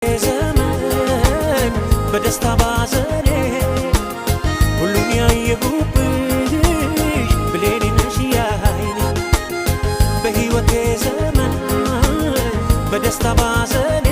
ዘመን በደስታ ባዘኔ ሁሉን ያየሁብሽ ብሌኔ ነሽ ያይኔ። በሕይወቴ ዘመን በደስታ ባዘኔ።